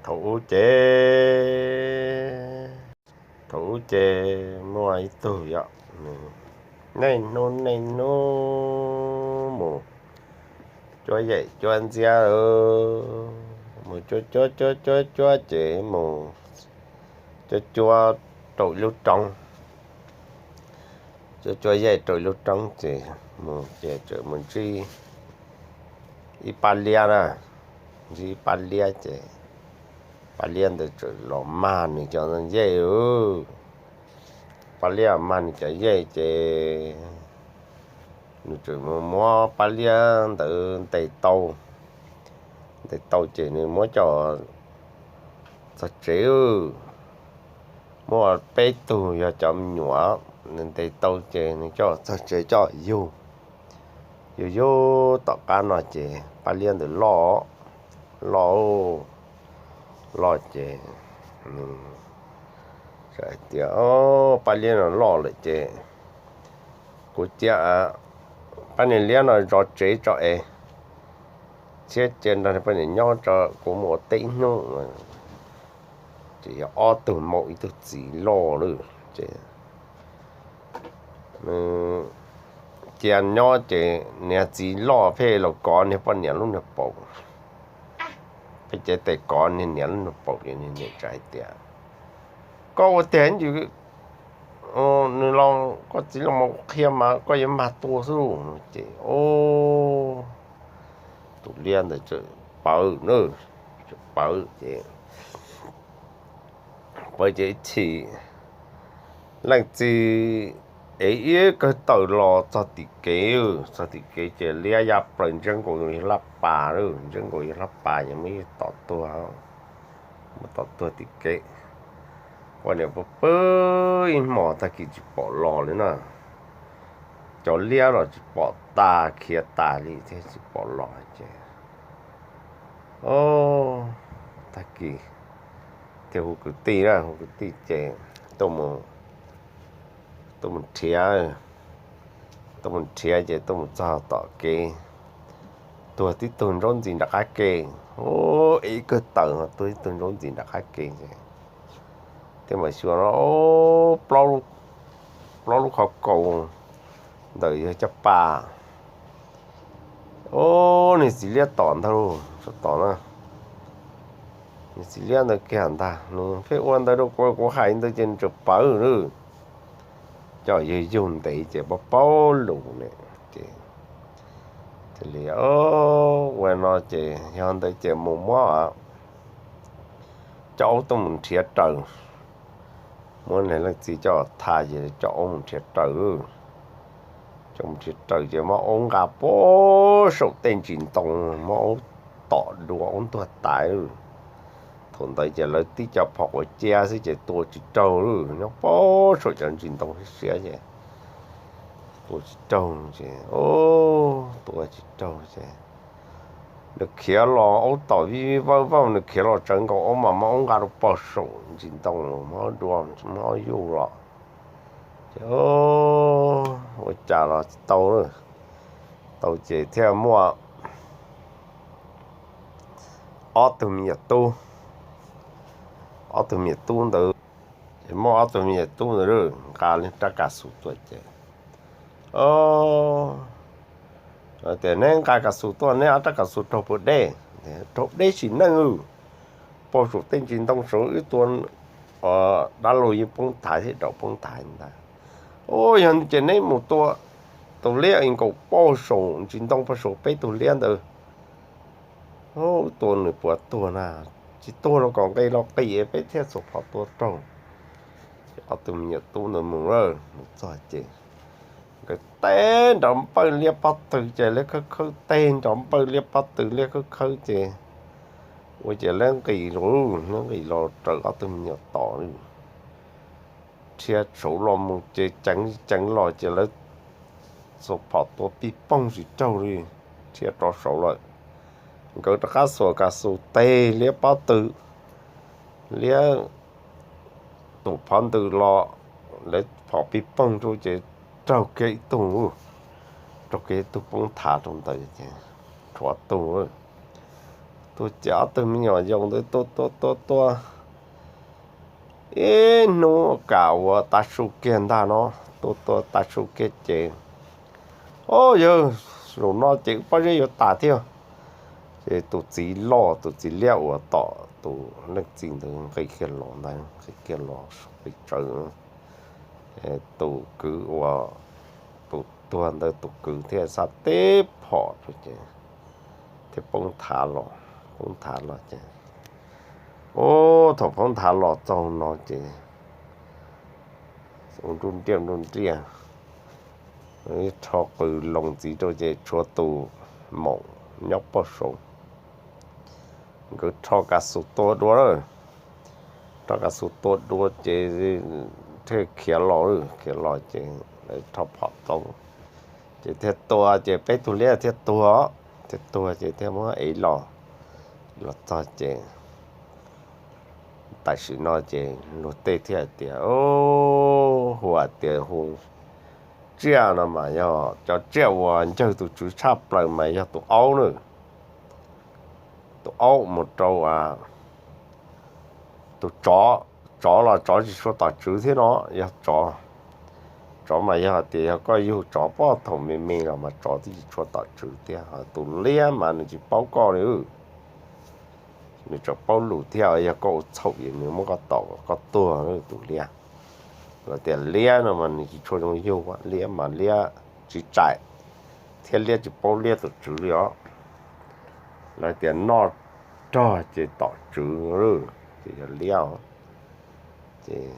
Thaum ub ces, thaum ub ces muaj ib tug yog, nws niaj hnub niaj hnub mus cuab yeem cuab ntxiab, mus cuab cuab cuab cuab cuab ces mus cuab cuab rau lub roob, cuab cuab yeej rau lub roob ces mus ces txawm mus ntsib ib pab liab na, ntsib ib pab liab ces pab liab ntawd txawm los mag nws cov yeej. Pab liab mag nws cov yeej ces nws txawm mus muab pab liab ntawd ntes tau, ntes tau ces nws muab coj txog tsev. Muaj peb tug yog cov me nyuam, nws ntes tau ces nws coj txog tsev coj yug. Yug yug tom qab no ces pab liab ntawd loj, loj, loj ces nws hais tias, Pab liab no loj lawm ces kuv cia pab niag liab no zov tsev tso es thiab cia nrog poj niam nyob tso, kuv mus ua teb ib hnub. Ces yog ob tug maum ib tug txiv loj lawm ces cia nyob ces niag txiv loj pheej los kov niag poj niam lub niag paum, pheej cev tes kov niag niam lub niag paum ces niag niam txawm hais tias, Koj ua tiag ntsis, nws los koj txiv los mus qhia mas koj yuav mag tua xwb. Ces tus liab ntawd txawm pawv na, txawm pawv ces pawv ces ib chim leej txiv ev ib kawg tawm los txog tim kev, txog tim kev ces liab ya plaws ntseb nkaus yawg laj pas, ntseb nkaus yawg laj pas ces muab tom tuag, muab tom tuag tim kev. Poj niam pw pw ib hmos tag kis tsis pom los li na. Cov liab los tsis pom tas, khiav tas li thiab tsis pom los ces, o, tag kis thiaj hu kwv tij na, hu kwv tij ces tuaj mus nrhiav, tuaj mus nrhiav ces tuaj mus txog tom kev, tuag tib tug ntsaub ntxi nram qab ke. Ev ib kawg tawm tuag ib tug ntsaub ntxi nram qab ke ces thiaj mam xyuas no, plaub lub qhov kaus ntawm yawg caj pas. O, niag txiv liab tom ntag, tom na, niag txiv liab ntawd kiag ntag, nws pheej ua ntawd rau kuv, kuv hais ntawd ces nws tseem pawv lawm. Coj yawg yug ntev ces paub paub lus ne, ces ua no ces yog ntawd ces mus muab coj aub tuaj mus nrhiav raws. Muab niag leej txiv coj tha ces coj aub mus nrhiav raws. Coj mus nrhiav raws ces muab aub nqa puag saum tej ntsis ntoo, muab aub tom dua aub ntuag tas. Thaum ntawd ces lawv tib co phom quav ciab xwb ces tua tsis raug, nyob puag saum cov ntsis ntoo siab siab ces tua tsis raug ces, tua tsis raug ces nws khiav los, aub tom vij vij vawj vawj, nws khiav los tsawv nkaus aub mas muab aub nqa rau puag saum ntsis ntoo, muab aub dua, muab aub yuj los. Ces ua cas los tsis tau, tau ces thiaj muaj ob tug me nyuam tub, ob tug me nyuam tub ntawd, ces muaj ob tug me nyuam tub ntawd nqa rab kav xus tuaj ces, tias, Neb nqa kav xus tuaj, neb ob rab kav xus raug puas deb? Raug deb sim neej, puag saum tej ntsis ntoo saud wb tua dab laug yeej poob thaiv thiab daum poob thaiv ntag. Yog ces neb mus tua tus liab nkaus puag saum ntsis ntoo puag saum peb tug liab ntawd, tua nws puas tuag na? Tsis tuag los kom nqis los qis peb thiaj txhua phom tua raug. Ces ob tug me nyuam tub ntawd mus lawm, mus txog ces nkawd teb nrov npawj liab pob tw ces liab khawb khawb, teb nrov npawj liab pob tw liab khawb khawb ces ua ces liab nqis los, liab nqis los raws ob tug me nyuam tom li. Rhiab saud los mus ces ceev ceev los ces lawv txhua phom tua pij poog tsis raug li, rhiab rov saud lawm. Nkawd rov qab xuas kav xus teg liab pob tw, liab tus phov ntws los, lawv phom pij poog rau ces raug kiag ib tug, raug kiag ib tug poob thav rau ntawd ces tshuav tug, Tus ces ob tug me nyuam yaus ntawd tua tua tua tua ib hnub kam ua tav su kiag ntag no, tua tua tav su kiag ces, o yawg, zaum no ces wb pob zeb yuav tas thiab. Ces tus txiv loj, tus txiv liab uas tom tus leej txiv ntawd nqis kiag los ntag, nqis kiag los, nqis tsawv. Tus kwv uas, tus tuag ntawd tus kwv thiaj xa teb phom rau ces thiaj poob thav los, poob thav los ces, o, thaum poob thav los txog no ces ua nruj nriaj nruj nriaj, rho qws loo ntxiv rau ces tshuav tus maum nyob pog saud, nkawd rho kav xus tua dua lawm. Rho kav xus tua dua ces thiaj khiav los, khiav los ces lawv rho phom tau, ces thiaj tua ces peb tug liab thiaj tuag, thiaj tuag ces thiaj muab ev los, los txog ces tam sim no ces luag tej thiaj hais tias, hu hais tias hu tsiaj no mas yog cov tsiaj uas ncawg tus tswv tshaj plaws mas yog tus aub na. Tus aub mus rau tus tsov, tsov los tsov tsis tshua tom tswv thiab no, yog tsov, tsov mas yog hais tias yog koj yug tsov poj thaum me me los mas tsov twb tsis tshua tom tswv thiab, ho tus liab mas nws tsis paub koj li, nws tseem paub lus thiab, yog koj ua txhaum es nws muab koj tom koj tuag tus liab. Lawv tias liab no mas nws tsis tshua zoo yug, liab mas liab tsiv tsaim thiab liab tsis paub liab tom tswv li os. Lawv tias noj rog ces tom tswv, ces yog liab os. Ces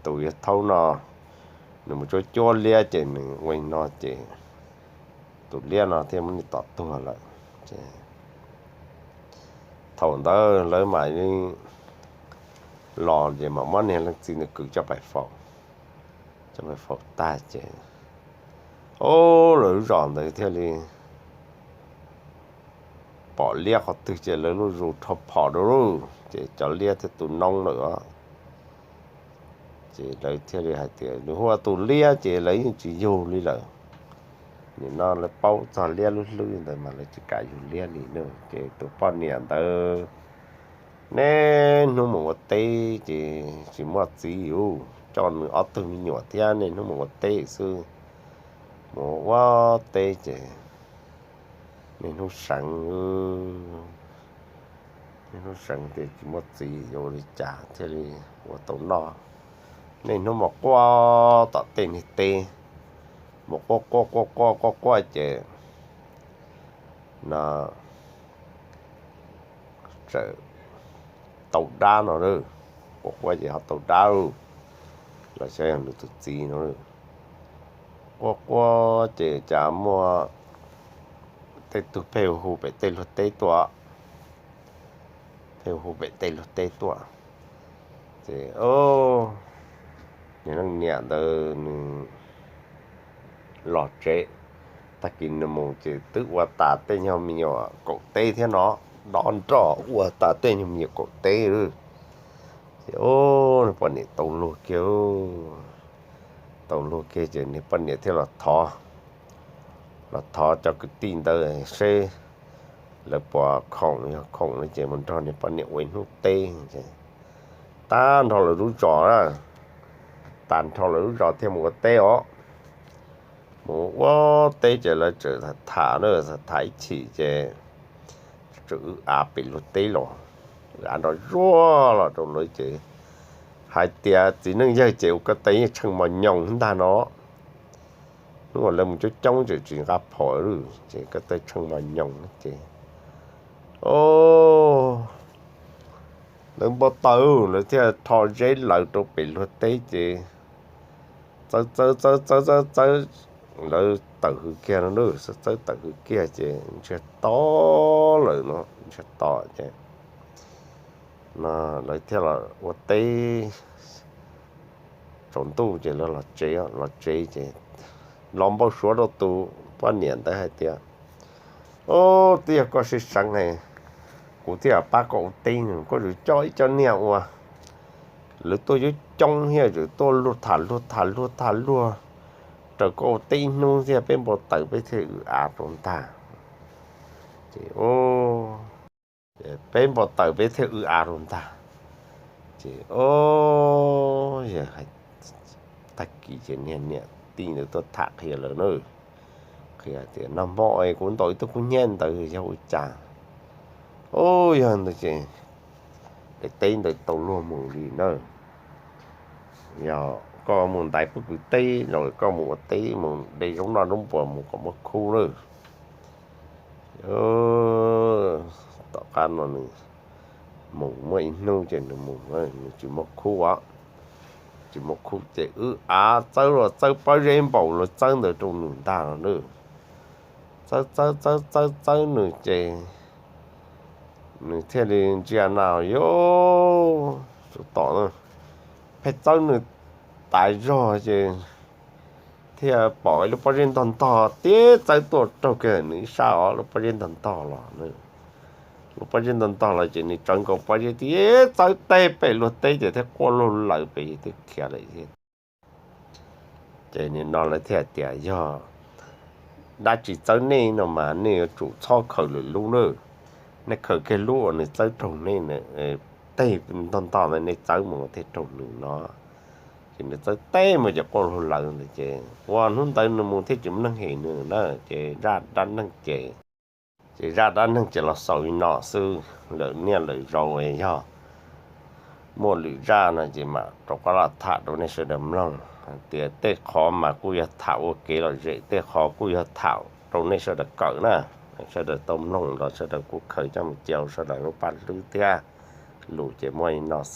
tus yawg thaub no nws mus cuab cuab liab ces nws ua li no ces tus liab no thiaj muab nws tom tuag lawm. Ces thaum ntawd lawv mam li los ces mam muab niag leej txiv ntawd kwv coj pais faus, coj pais faus tag ces, o, lawv lub zos ntawd thiaj li pom liab qhov twg ces lawv lub zus rho phom rau lauj, ces cov liab thiaj tu noob lawm os. Ces lawv thiaj li hais tias nws hu ua tus liab ces lawv yeej tsis yug li lawm. Nim no lawv paub txog liab lub hlwb ntawd mas lawv tsis kam yug liab li na. Ces tus poj niam ntawd niaj hnub mus ua teb ces tsis muaj txiv, coj nws ob tug me nyuam thiab niaj hnub mus ua teb xwb, mus ua teb ces niaj hnub seev, niaj hnub seev ces tsis muaj txiv yuav ua li cas thiaj li ua tau noj. Niaj hnub mus quaj tom tej niag teb, mus quaj quaj quaj quaj quaj quaj ces no txawm tau dab no, quaj quaj ces ho tau dab los xyov yog nws tus txiv no. Quaj quaj ces cas muaj tej tug pheej hu pem tej luag teb tuaj, pheej hu pem tej luag teb tuaj. Ces niag leej niam ntawd nws los tsev, tag kis nws mus ces twb ua tas tej nyuag me nyuam kaum teb thiab no, dob nroj ua tas tej nyuag me nyuam kaum teb lawm. Ces niag poj niam tau luag kiag, tau luag kiag ces niag poj niam thiaj los thov, los thov cov kwv tij ntawd seb lawv puas khoom, yog khoom no ces mus nrog niag poj niam ua ib hnub teb. Tag nrho lawv lub zos, tag nrho lawv lub zos thiaj mus ua teb os. Mus ua teb ces lawv txawm tham tham na, tham ib chim ces txawm w av pem luag teb los, w av nrov zuag los rau lawv ces hais tias txiv neej yawg ces ua koj tej yeej tsheej mos nyoos ntag no. Hnub uas lawv mus coob coob ces tsis nqa phom lawm ces koj tej tsheej mos nyoos ces, o, lawv npau taws, lawv thiaj rho zeb lawv rau pem luag teb ces txawb txawb txawb txawb txawb txawb, lawv tawm hws kiag no, txawb txawb tawm hws kiag ces ntsiag to lawm no, ntsiag to ces no lawv thiaj los ua teb. Tsaus ntuj ces lawv los tsev, los tsev ces los npau suav rau tus poj niam ntawd hais tias, o, twb yog koj sib seev es kuv thiaj pab koj ua teb no, koj yuav coj ib co niag uas lawv tuaj coob coob thiab, tuaj luag tham luag tham luag tham luag raws koj ua teb ib hnub thiab peb npau taws peb thiaj w av rau ntag. Ces Peb npau taws peb thiaj wb av rau ntag. Ces o, yog tag kis ces niag niam tij ntawd tuaj tham qhia lawv na, qhia tias nag hmo kuv ntaus ib tug kub hnyiab ntawd yog ua cas. O, yog ntawd ces daim teb ntawd tau luag mus li na. Yog koj mus ntaiv pub kwv teb los koj mus ua teb mus de zaub noj zaub npua mus kom muaj khub lawm. Tom qab no nws mus muaj ib hnub ces nws mus nws tsis muaj khub os, tsis muaj khub ces wb av txawb los txawb pob zeb npaum luag txawb ntawd rau nws ntag los na. Txawb txawb txawb txawb txawb nws ces nws thiaj li ntsia na, yog tus tom pheej txawb nws tas zog ces thiaj pom ib lub pob zeb ntog ntog tib txawb tuaj raug kiag nws ib sab os, lub pob zeb ntog ntog los. Lub pob zeb ntog ntog los ces nws tsawv nkaus pob zeb tib txawb teb pem luag teb ces thiaj quaj luag lawm pem thiaj khiav lawm thiab. Ces nim no lawv thiaj tias yog dab tsi txawb nej no mas nej yuav tsum txhob khaws lwm lub na. Nej khaws kiag lub uas nws txawb raug nej, tej ntog ntog ntawd nej txawb mus thiaj raug nws no. Ces nws txawb teb mus ces quaj luag lawm ntawd ces ua hnub ntawd nws mus thiaj tsis muaj neeg hem nws na. Ces zaj dab neeg ces, ces zaj dab neeg ces los xaus li no xwb. Lawm niaj lawm zaus yog muaj lwm zaj no ces mam rov qab los tham rau nej sawv daws mloog. Hais tias tej qhov mas kuj yog tham ua kev lom zem, tej qhov kuj yog tham rau nej sawv daws kawm na. Sawv daws tau mloog los sawv daws kuj khaws coj mus cia sawv daws lub paj hlwb thiab. Lus ces muaj li no